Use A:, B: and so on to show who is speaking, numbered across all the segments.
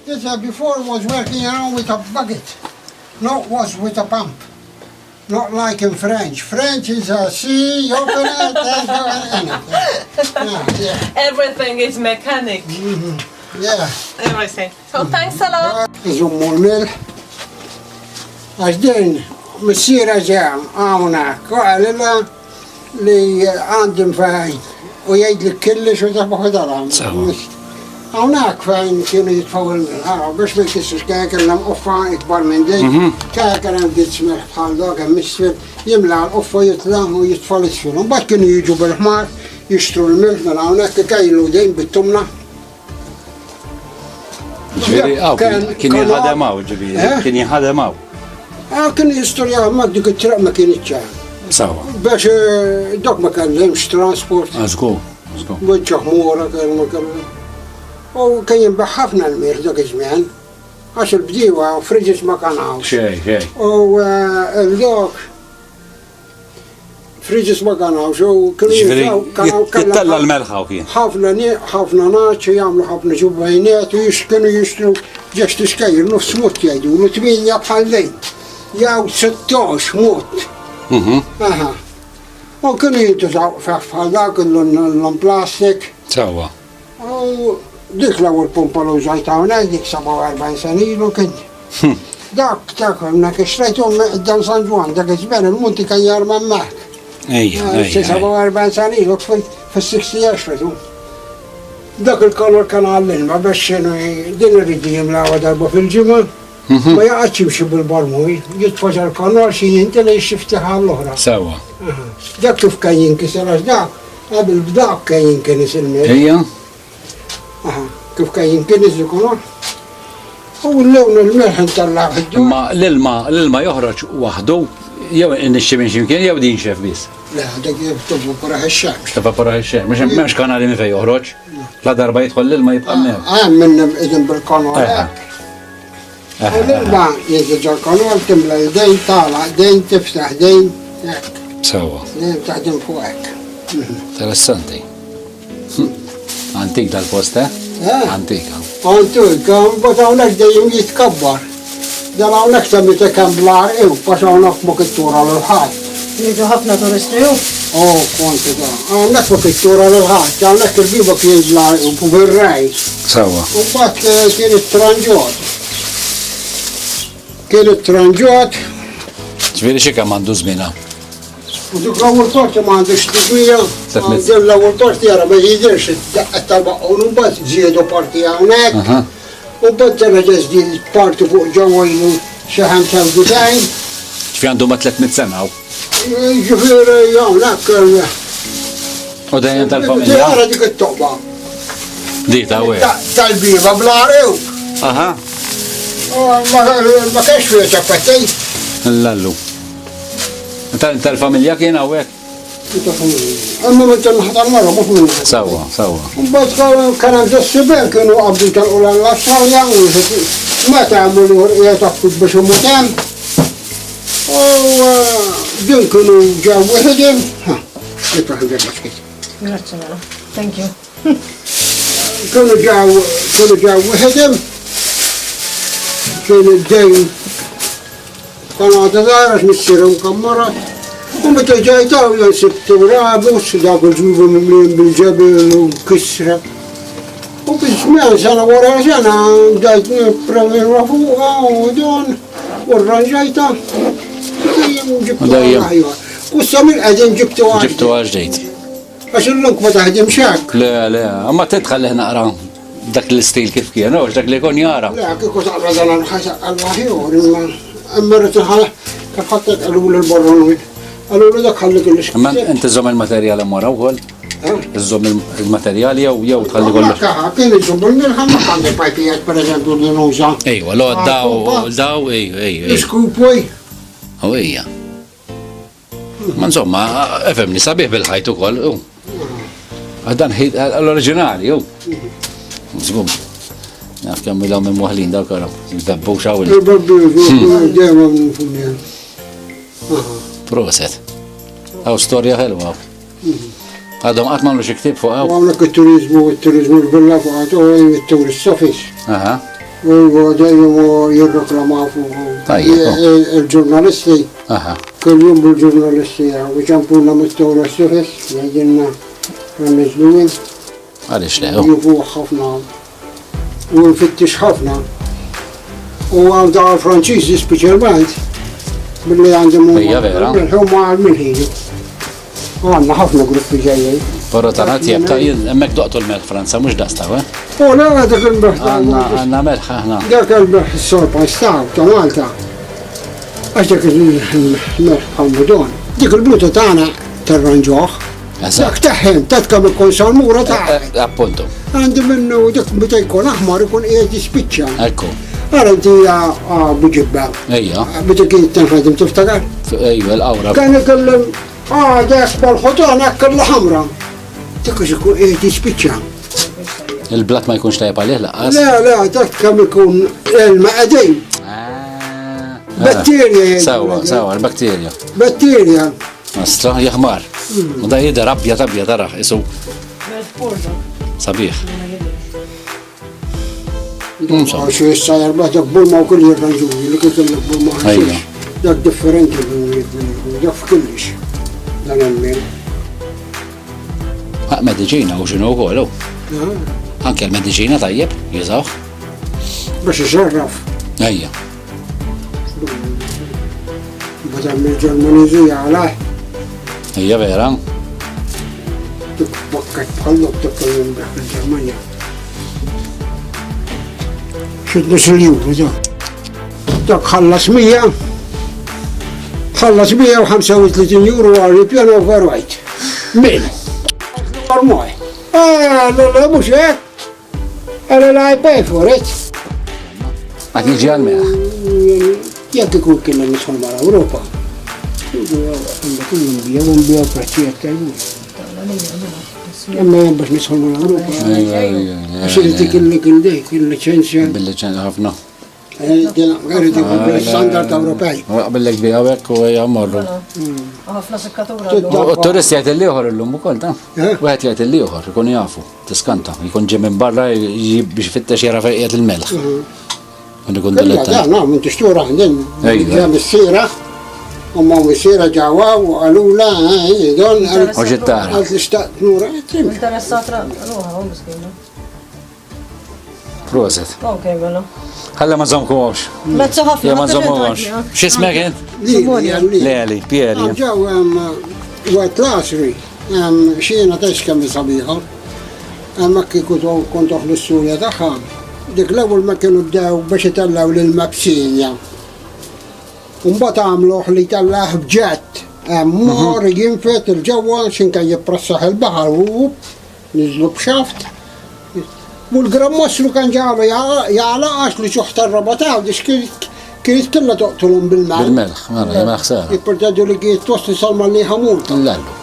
A: This uh, before was working around with a bucket, not was with a pump. Not like in French. French is a sea, you open it and go in it. Yeah, yeah.
B: Everything is mechanic.
A: Yeah.
B: Everything. So thanks a lot.
A: Iżommu l-milħ. Għax din missiera ġa hawnhekk u qalilha li għandim fejn u jgħid li kelli xi darba ħodalha.
C: Sewa.
A: Hawnhekk fejn kienu jitfgħu il-milħ, ara, biex ma jkissux kien kellhom qoffa ikbar minn dik, kien kien hemm ditz milħ bħal dak hemm isfel, jimla l-qoffa jitla' u jitfa' l-isfel. Imbagħad kienu jiġu bil-ħmar jixtru l-milħ minn hawnhekk ikejlu dejn bit-tumna.
C: Ġifieri, aw, kien jinħadem hawn, ġifieri,
A: Eh?
C: kien jinħadem hawn.
A: Ah, kien jistorja ma dik it-triq ma kienx ċar.
C: Sawa.
A: Biex eh, dok ma kellhomx transport.
C: Ah, żgur, żgur.
A: Wiċċa ħmura kien ma kellu. U kien jinbaħ ħafna l-mirħ dak iż-żmien. Għax il-bdiewa friġis ma kan hawn.
C: Xej, xej.
A: U eh, l-dok Friġis ma kan hawnx u kienu
C: Ġifieri,
A: jużaw kan hawn kellha
C: jittella l-melħa u kien.
A: ħafna nie- ħafna naċ jagħmlu ħafna ġubbajniet u jix kienu jixtru ġex tixkejjer nofs mut jgħidulu tminja bħal din. Jew 16 mut. Aha. U kienu jintużaw feħ bħal dak l plastik.
C: Sewwa.
A: U dik l-ewwel pompa li użajt hawnhekk dik 47 sena ilu kien. Dak dak hemmhekk xtrajtu dan San Ġwann dak iż-żmien il-munti kien jarma hemmhekk.
C: Ejja,
A: Xi
C: ejja.
A: 47 sena ilu fis-60 xtrajtu. Dak il-kolor kien għall-ilma biex xinu din irridu jimlawha darba fil-ġimgħa. Ma jaqgħodx jimxi bil-barmul, jitfa' ġal-kanal xi jintela jixxiftiha għall-oħra.
C: Sewwa.
A: Aha. Dak kif kien jinkiser għax dak qabel b'dak kien jinkinis il-mejt.
C: Ejja.
A: Aha, kif kien jinkinis il-kanal. U l-lewn il-melħ intella' fid-dur.
C: Imma l-ilma l-ilma joħroġ waħdu jew inixxi minn x'imkien jew jinxef biss.
A: Le, dak tevapora x-xemx.
C: Tevapora x-xemx, mhux m'hemmx kanali minn fejn joħroġ. La darba jidħol l-ilma jibqa' hemmhekk.
A: Hemm minn qegħdin bil-kanal. U l-ilma jinżel ġol-kanal timla jdejn tagħlaq dejn tiftaħ dejn hekk.
C: Sewwa.
A: Dejjem taħdem fuq hekk.
C: Interessanti. Antik dal-post, eh?
A: Eh?
C: Antik.
A: Antik, mbagħad hawnhekk dejjem jitkabbar. Dan hawnhekk sa meta kemm blar ew, għax hawnhekk ma kittura lil ħadd.
B: Jiġu ħafna turisti u.
A: Oh, kwantità. Hawnhekk ma kittura lil ħadd, hawnhekk il-biba kien blar ew bil-rejn.
C: Sewwa.
A: U mbagħad eh, kien it-tranġot. Kien it-tranġot.
C: Ġifieri xi kemm għandu żmien hawn?
A: U dik l-ewwel parti ma għandux titwija, din l-ewwel parti jara ma jidirx id-daqqa tal-baqqun u mbagħad żiedu parti hawnhekk. U mbagħad terġa' żdied parti fuq ġewwa ilu xi 95.
C: Ġifieri għandu ma' 300 sena hawn.
A: Ġifieri hawnhekk.
C: U dejjem tal-familja.
A: Ara dik it-toqba.
C: Di ta' wieħed.
A: Tal-bieba bla għarewk.
C: Aha.
A: Ma kienx fiha ċappetti.
C: Lallu. Tal-familja kien hawnhekk?
A: Imma minn tal-naħa tal-mara, mhux minn.
C: Sewwa, sewwa.
A: Mbagħad kien hemm ġos-sibel kienu qabdu telqu l-Awstralja u meta hemm u l-ieħor qiegħed akkud biex imut hemm. U din kienu ġew wieħedhom. Nifraħ il-ġabba
B: Grazzi mela. Thank you.
A: Kienu ġew kienu ġew wieħedhom. Kien id-dejn Kont għadha żgħira għax missierhom kien marad. U meta ġejt hawn jien sibt rabus, dawk il-ġubi mimlijin bil-ġebel u kisra. U biż-żmien sena wara sena bdejt nippremira fuqha u dan u rranġajtha. Dejjem ġibtu aħjar. U issa mill-qegħdin ġibtu għal.
C: Ġibtu għal ġdid.
A: Għax illum ma taħdimx hekk.
C: Le, le, ma titħallih naqra dak l-istil kif kien, u dak li jkun jara.
A: Le, kieku taqra dan għal-ħasa għal-ħajor, imma imma rrid inħalla kif ħadd qalu l-barron Qalu li dak ħalli kollox.
C: Imma inti żomm il-materjal hemm wara wkoll? Iżomm il-materjal jew jew tħalli kollox.
A: Kien iżomm il-milħa ma għandi pajpijiet pereżempju li nuża.
C: Ejwa, l daw, daw, ejwa, ejwa.
A: Iskupoj.
C: U ejja. Ma insomma, efemni, sabiħ bil-ħajt ukoll. Dan l-oriġinali, ju. Żgur. Naf kemm ilhom imwaħlin dawk ara, il-bebbu xawl.
A: Il-bebbu,
C: Proset. Għaw storja ħelwa. Għadhom qatt m'għamlu xi ktieb fuq hawn.
A: Hawnhekk it-turiżmu, it-turiżmu l-villa fuq għadu it-tourist office.
C: Aha.
A: U dejjem jirreklamaw fuq.
C: Tajjeb.
A: Il-ġurnalisti.
C: Aha.
A: Kull jum bil-ġurnalisti u ċampuna mit-tora s-sufis, jgħidilna għan-niżluwin.
C: Għaliex le?
A: Jifu ħafna. U nfittix ħafna. U għal da Franċiżi speċjalment billi għandhom
C: Ejja vera.
A: Huma għal mill-ħin. U għandna ħafna gruppi ġejjin.
C: Però ta' tjeb ta' jien hemmhekk doqtu l-melħ Franza mhux dasta, eh?
A: U le dak il-melħ.
C: Għandna melħ aħna.
A: Dak il-melħ is-sorpa staw ta' Malta. Għax dak il-melħ bħal mudon. Dik il-bluta tagħna tarranġoh. Dak taħħen, ta' kemm ikun salmura ta'
C: eh, eh, Appunto.
A: Għandi minnu dak meta jkun aħmar ikun qiegħed jispiċċa.
C: Ekku.
A: Għara inti buġibba.
C: Ejja.
A: Meta kien tenħadem tiftakar?
C: Ejja, l-awra.
A: Kien ikellem, ah, dak bal-ħoton hekk l-ħamra. Dak ikun qiegħed jispiċċa.
C: Il-blat ma jkunx tajjeb għalih laqqas.
A: Le, le, dak kemm ikun ilma qegħdin.
C: Ah.
A: Batterja.
C: Sawa, sawa, l-bakterja.
A: Batterja.
C: Astra, jaħmar. U da jidher abjad abjad ara, isu. Sabiħ.
A: Insomma. Xi issa jarba dak burma u kull jirranġuni li kif kellek burma ħaxix. Dak differenti dak f'kullix. Dan hemm.
C: Mediċina u x'inhu wkoll. Anke l-mediċina tajjeb jużawh.
A: Biex iġarraf.
C: Ejja.
A: Bada mill-Ġermaniżi jgħala.
C: Hija vera.
A: Bakkat bħal dak kellu il-Ġermanja. Xidni sil-juru da. Dak ħallas 100. Ħallas 135 euro għal ripjan overweight. Min? Ormai. Ah, le, le, mux hekk. Għala I pay for it.
C: Ma jiġi għal meħ.
A: Jekk ikun kienna nidħol mal-Ewropa, nbijaw nbijaw prezzijiet tajbin. Imma jien biex nidħol mal-Ewropa. Għax irid ikillek il-dejk, il-liċenzja.
C: Bil-liċenzja ħafna.
A: Irrid ikun bil-standard Ewropej.
C: Qabillek biha hekk u ejja mmorru.
B: Ħafna sikkatura.
C: U t-turist jgħid il-ieħor illum ukoll ta' Wieħed jgħid il-ieħor ikun jafu, tiskanta, jkun ġie minn barra biex ifittex jara fejn qiegħed il-melħ. Kun ikun
A: dilettant. Da, minn tixtura għandin. Ġa missiera, u ma missiera ġawa u għalula, don.
C: U ġittara.
A: Għalt li xtaqt nura.
B: Interessat ruħa, u miskina.
C: Proset.
B: Ok, mela.
C: Ħalla ma nżomkumx.
B: Mezza ħafna.
C: Ja ma nżomkumx. X'ismek int? Leli, Pieri.
A: Ġew waqt l-għasri, xiena tgħix kemm sabiħa. Hemmhekk kieku kont toħlu s-surja tagħha, dik l-ewwel ma kienu bdew biex itellgħu lil Mabsinja. Mbagħad għamluh li tellgħah b'ġett. Mor jinfet il-ġewwa x'inka jippressaħ il-baħar u Niżlu b'xaft. U l-Gran Mastru kien ġagħlu jagħlaq għax li ċuħ tar-raba' ta' għawdix kienet kellha toqtolhom bil-melħ.
C: Bil-melħ, mela, jagħmel ħsara.
A: Jippretendu li kienet twassal sal-Malliħa Multa.
C: Lallu.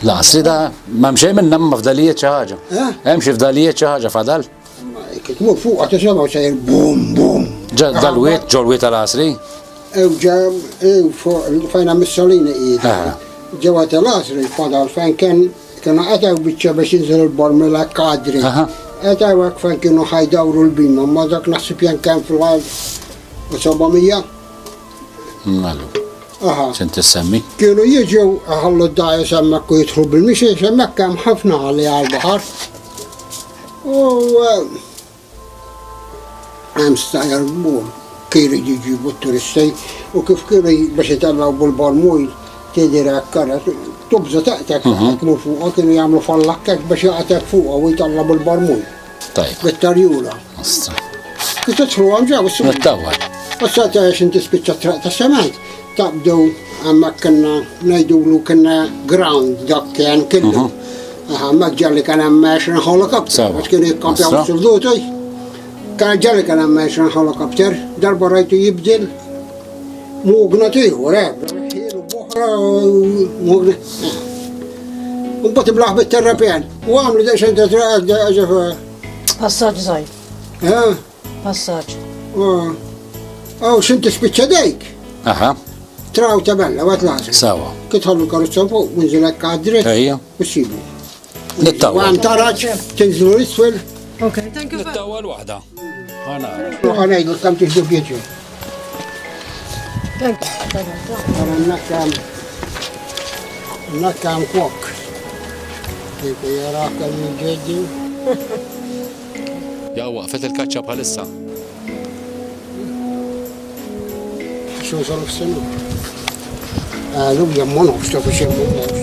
C: L-għasri da, m'hemm xejn minnha imma fdalijiet xi ħaġa.
A: Eh?
C: Hemm xi fdalijiet xi ħaġa fadal?
A: Kif tmur fuqha tisimgħu sejjer bum bum.
C: Ġa dal-wied, ġol-wied tal-għasri?
A: Ew ġa ew fuq fejn hemm is-salini qiegħda. Ġewwa tal-għasri fadal fejn kien Kienu qatgħu biċċa biex jinżel il-bormel hekk għadri. Qatgħu hekk fejn kienu ħa jdawru l-bima, imma dak naħseb jien kemm fl-1700.
C: Malu.
A: Aha.
C: X'int tissemmi?
A: Kienu jiġu iħallu d-dgħajjes hemmhekk u jidħlu bil-mixi, hemmhekk hemm ħafna ħalli għall-baħar. U eh, Hemm stajjar kbur kif jridu jġibu t-turisti u kif kienu biex itellgħu bil-barmul tidher hekk ara tubża taqtek mhm. tmur fuqha kienu jagħmlu fallakkek biex jaqtek fuqha u jtella' bil-barmul.
C: Tajb.
A: Bit-tarjula. Kif tidħlu hemm ġew is
C: Nittawwal.
A: Issa ta' inti spiċċa traq ta' sement taqbdu hemmhekk kienna ngħidulu kienna ground dak kien kellu. Mhm. Aha, ma ġalli kien hemm 20 helikopter, għax kienu jikkampjaw s-solduti. Kien ġalli kien hemm 20 helikopter, darba rajtu jibdil mugna tiegħu, re, ħielu boħra mugna. Mbagħad iblaħ bit-terrapien. U għamlu daqsxejn ta' traq ġefa.
B: Passaġġ żgħir.
A: Eh?
B: Passaġġ.
A: Oh, x'inti spiċċa dejk?
C: Aha.
A: Traw tabella, għat lażel.
C: Sawa.
A: Kitħallu karozza fuq, unżilek għadret.
C: Ejja.
A: U ssibu.
C: Nittawa.
A: Għam taraġ, tinżlu l-isfel.
B: Ok, thank you.
C: Nittawal waħda. Ħa nara.
A: Ħa ngħidlek kemm tieħdu pjaċir.
B: Thank you.
A: Ara n-nakka n-nakka kwok. Kieku jarak kemm jiġġeddi.
C: Ja waqfet il-kaċċa bħalissa.
A: Xo sal f'sena. Għalu jemmu nofs, ta' biex jemmu nofs.